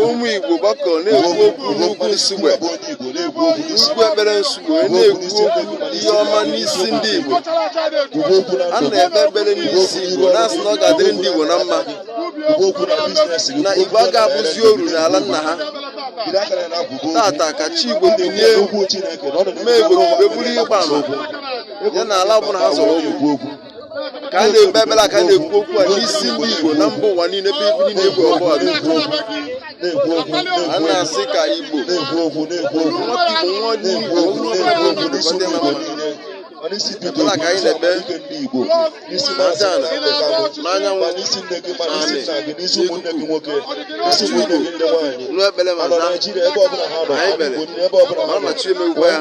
Ụmụ Igbo gbakọ na-ekwu okwu n'ugwu Nsugbe, ugwu ekpere Nsugbe, wee na-ekwu okwu ihe ọma n'isi ndị Igbo. A na-ekpe ekpere n'isi Igbo, na-asị na ọ ga-adịrị ndị Igbo na mma, na Igbo a ga-abụzi oru n'ala nna ha. Tata ka chi Igbo binye mee Igbo mgbe bụrụ ịgba ama ya na ala ọbụla ha zọrọ ụkwụ. Ka a na-ekpe ekpere a, ka a na-ekwu okwu a n'isi ndị Igbo na mba ụwa niile, ebe ibu niile egwu ọbụla dị. A na-asị ka Igbo nwata Igbo, nwa ndị Igbo, onye ọbụla Igbo dị na mma. Ekpere a ka anyị na-ekpe n'aja ala, n'anyanwụ, n'anị, n'ikuku. Nụ ekpere ma zaa. Anyị kpere ma na chi emewukwa ya.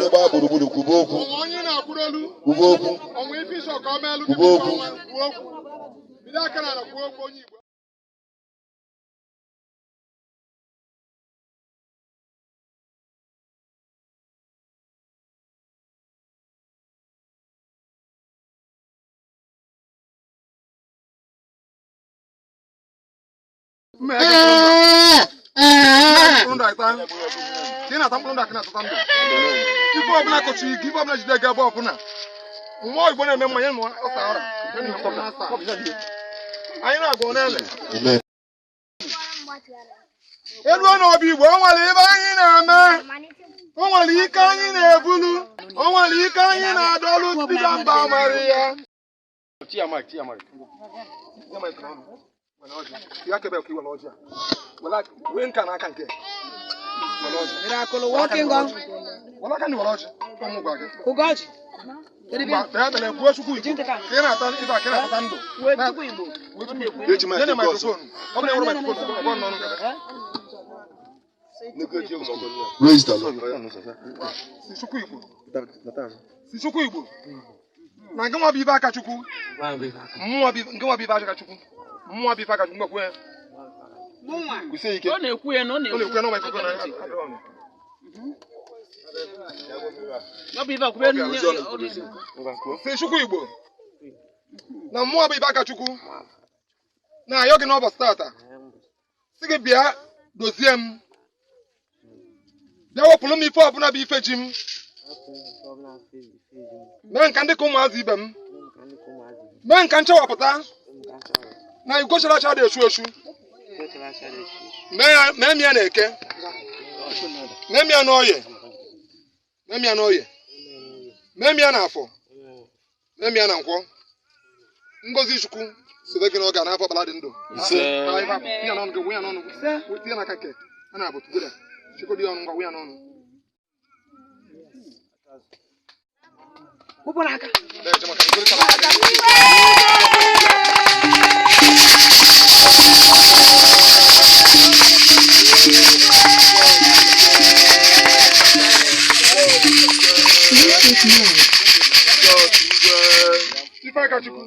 Mkpụrụ ndụ ata ka ị na-ata, mkpụrụ ndụ aka na-atata ndụ. Ife ọbụla kọchiri gị, ife ọbụla jide gị, ebe ọbụla mmụọ Igbo na-eme mmanya na ọsa ọra, anyị na-agwọ n'ele elu n'obi Igbo. O nwere ebe anyị na-eme, o nwere ike anyị na-ebulu, o nwere ike anyị na-adọlụ dibịa mba mara ya. Ya kebe ka iwere ọjị a. Wee nka n'aka nke were ọjị. Miracle working God. Were aka ndị were ọjị. Ọmụ gwa gị. Ugoji. Mgba, kpee ekpere, kwuo Chukwu Igbo ka ị na-ata ife a, ka ị na-atata ndụ. Wee Chukwu Igbo. Eji microphone. Ọ bụrụ na enwere microphone, ọ bụrụ n'ọnụ gị. Praise the Lord. Si Chukwu Igbo. Si Chukwu Igbo. Na nke nwa bụ ibe aka Chukwu. Mmụọ bụ nke nwa bụ ibe aka Chukwu. Mmụọ bụ ife aka Chukwu ngwakwu ya. Kwụsie ike. Ọ na-ekwu ya na ọ Ọ na-ekwu na-ekwu ya na microphone na ọ bụ ife akwụbe nne. Si Chukwu Igbo na mmụọ bụ ibe aka Chukwu na-ayọ gị n'ụbọchị tata, si gị bịa dozie m, bịa wepụrụ m ife ọbụla bụ ife ji m, mee nka ndị ka ụmụazị ibe m, mee nka nchewapụta na igwe chara acha dị echu echu, mee ya, mee m ya na Eke, mee m ya n'Oye, mee m ya n'Oye, mee m ya n'Afọ, mee m ya na Nkwọ. Ngozi Chukwu sobe gị n'oge a n'afọ ọkpara dị ndụ. Tinye n'ọnụ gị, wụ ya n'ọnụ gị, tinye n'aka nke a na-abụ tugeda chịkọdo ya ọnụ, ngwa, wụ ya n'ọnụ. Kwụpụ n'aka. Na-eje maka ngoro chara. Ife aka Chukwu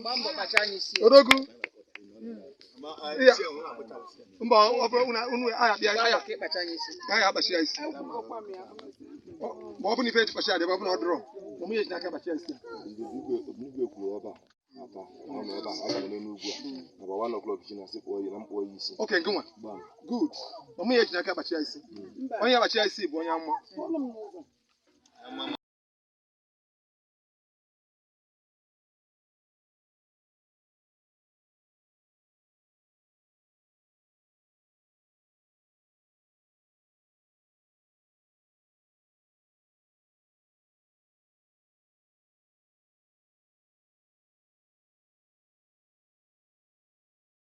odogwu ya mba, ọ bụrụ unu aya bịa aya aya akpachi ya isi, ma ọ bụ na ife eji kpachi ya dị, ebe ọ bụ na ọ dụrọ ma mụ ya eji n'aka kpachi ya isi. Ogbunigwe kwuru ebe a ata ọ nọ ebe a, aga m n'enugwu a na 1 o'clock ji na sị kpụọ ya na mkpụọ ya isi. Oke ngịnwa. Gbam. Good. Ma mụ ya eji n'aka kpachi ya isi. Onye ya kpachi ya isi bụ onye amụma.